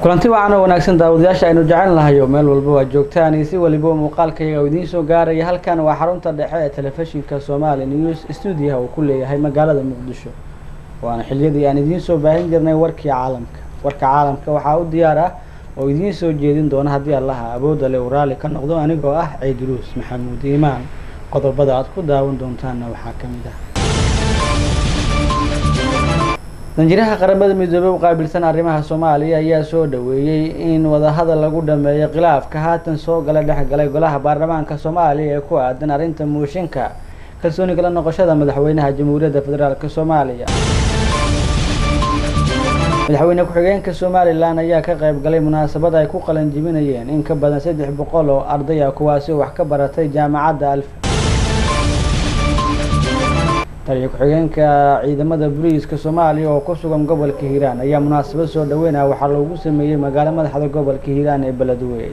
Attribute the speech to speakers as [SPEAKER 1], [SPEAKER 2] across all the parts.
[SPEAKER 1] Kulanti wacan oo wanaagsan daawadayaasha aynu jecel nahay oo meel walba waa joogtaan iyo si waliba muuqaalkayaga uu idiin soo gaaraya. Halkan waa xarunta dhexe ee telefishinka Somali News stuudiyaha uu ku leeyahay magaalada Muqdisho, waana xiliyadii aan idiin soo baahin jirnay warkii caalamka. Warka caalamka waxaa u diyaar ah oo idiin soo jeedin doona, haddii Allaha awoodda le uu raalli ka noqdo, anigoo ah Ciidruus Maxamuud Iimaan. Qodobada aad ku daawan doontaanna waxaa ka mid ah: Danjiraha Qaramada Midoobey u qaabilsan arrimaha Soomaaliya ayaa soo dhaweeyey in wadahadal lagu dhameeyo khilaafka haatan soo gala dhex galay golaha baarlamaanka Soomaaliya ee ku aadan arrinta mooshinka kalsooni kala noqoshada madaxweynaha Jamhuuriyadda Federaalk Soomaaliya. Madaxweyne ku-xigeenka Somalilan ayaa ka qayb galay munaasabad ay ku qalan jibinayeen in ka badan 300 oo arday ah, kuwaasi wax ka baratay jaamacadda Alfa. Taliya ku-xigeenka ciidamada booliiska Soomaaliya oo ku sugan gobolka Hiiraan ayaa munaasabad soo dhaweynaya waxaa loogu sameeyey magaalo madaxda gobolka Hiiraan ee Beledweyn.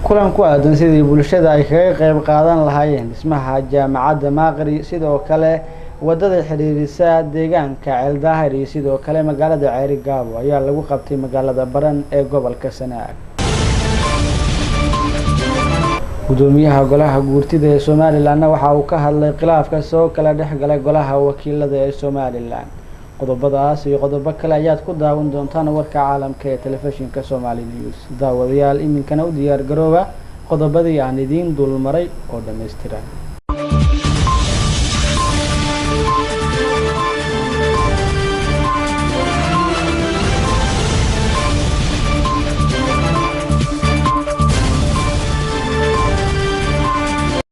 [SPEAKER 1] Kulan ku aadan sidii bulshada ay kaga qayb qaadan lahaayeen dhismaha jaamacadda Maaqri, sidoo kale wadada xiriirisa deegaanka Ceeldaahir iyo sidoo kale magaalada Ceeri Gaabo, ayaa lagu qabtay magaalada Baran ee gobolka Sanaag. Gudoomiyaha golaha guurtida ee Somalilanna waxa uu ka hadlay khilaafka soo kala dhex galay golaha wakiilada ee Somalilan. Qodobadaas iyo qodobo kale ayaad ku daawan doontaan warka caalamka ee telefishinka Somali News. Daawadayaal, iminkana u diyaar garooba qodobadii aan idiin dulmaray oo dhammaystiran.